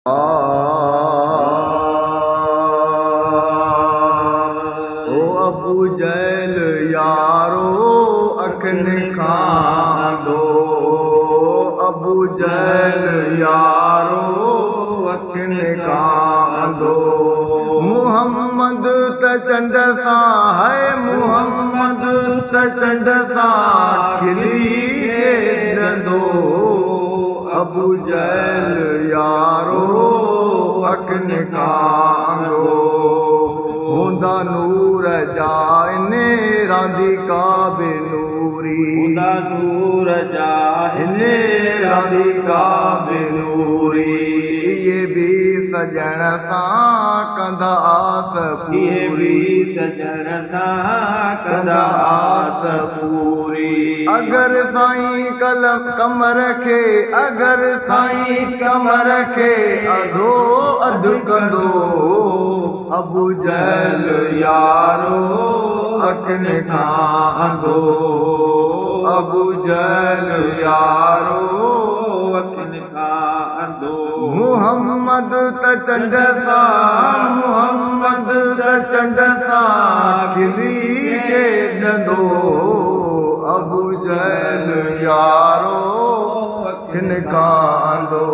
او ابو جهل يارو اکين کان انڌو، ابو جهل يارو اکين کان انڌو. محمد ته چنڊ سان هاء، محمد ته چنڊ سان کلي کيڏندو. ابو جهل يارو اکين کان انڌو. هوندا نور جا انهي راندي ڪا به نوري، هوندا نور جا انهي راندي ڪا به نوري. اهي به سڄڻ سان ڪندا آس پوري، اهي به سڄڻ سان ڪندا آس پوري. اگر سائين قلم قمر کي، اگر سائين قمر کي اڌو اڌ ڪندو. ابو جهل يارو اکين کان انڌو، ابو جهل يارو اکين کان انڌو. محمد ته چنڊ سان، محمد ته چنڊ سان کلي کيڏندو. ابو جهل يارو اکين کان انڌو.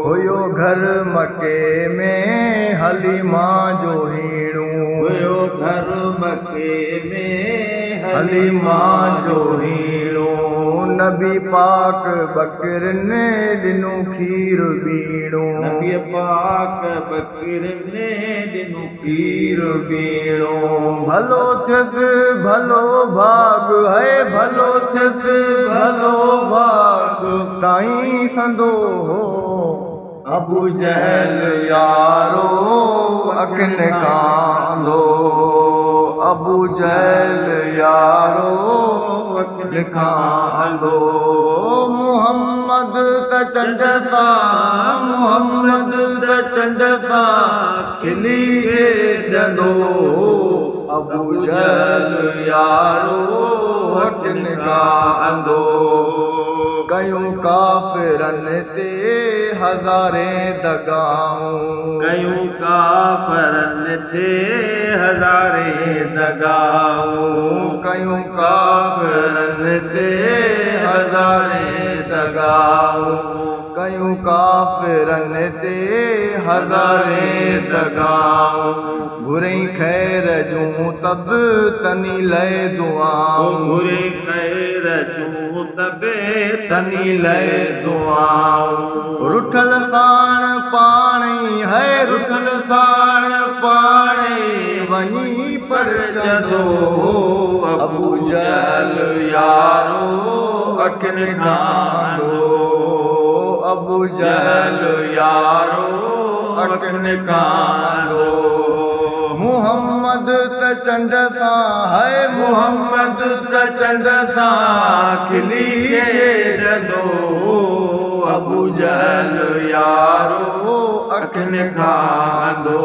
هيو گهر مڪي ۾ حليما جو هيڻو، هيو گهر مڪي ۾ حليما جو هيڻو. نبي پاڪ ٻڪرين ڏنو کير ٻيڻو، نبي پاڪ ٻڪرين ڏنو کير ٻيڻو. ڀلو ٿيس ڀلو ڀاڳ هي، ڀلو ٿيس ڀلو ڀاڳ سائين سندو هو. ابو جهل يارو اکين کان انڌو، ابو جهل يارو اکين کان انڌو. محمد ته چنڊ سان، محمد ته چنڊ سان کلي کيڏندو. ابو جهل يارو اکين کان انڌو. ڪيون ڪافرن تي هزارين دغائون، ڪيون ڪافرن تي هزارين دغائون، ڪيون ڪافرن تي هزارين دغائون، ڪيون ڪافرن تي هزارين دغائون. گهرئي خير جون تب تني لئه دعائون، گهري خير جون تب تني لئه دعائون. رٺل ساڻ پاڻي هي، رٺل ساڻ پاڻي وڃي پرچندو. ابو جهل يارو اکين کان انڌو، ابو جهل يارو اکين کان انڌو. محمد ته چنڊ سان هاء، محمد ته چنڊ سان کلي کيڏندو. ابو جهل يارو اکين کان انڌو.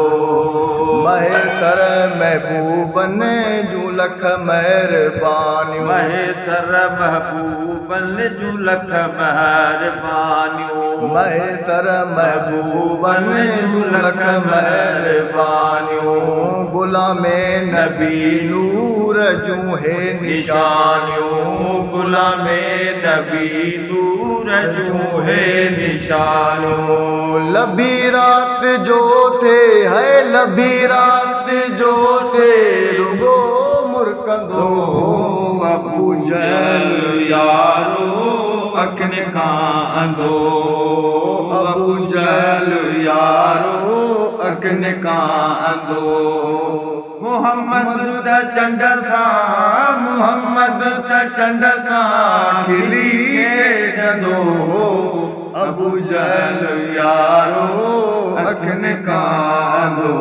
مهيسر محبوبن جون لک مهربانيون، مهيسر محبوبن جون لک مهربانيون، مهيسر محبوبن جون لک مهربانيون. غلام نبي نور جون هي نشانيون، غلام نبي نور جون هي نشانيون. لڀي رات جو ٿئي هي، لڀي رات جو ٿئي رڳو مرڪندو. ابو جهل يارو اکين کان انڌو، ابو جهل يارو اکين کان انڌو. محمد ته چنڊ سان، محمد ته چنڊ سان کلي کيڏندو. ابو جهل يارو اکين کان انڌو.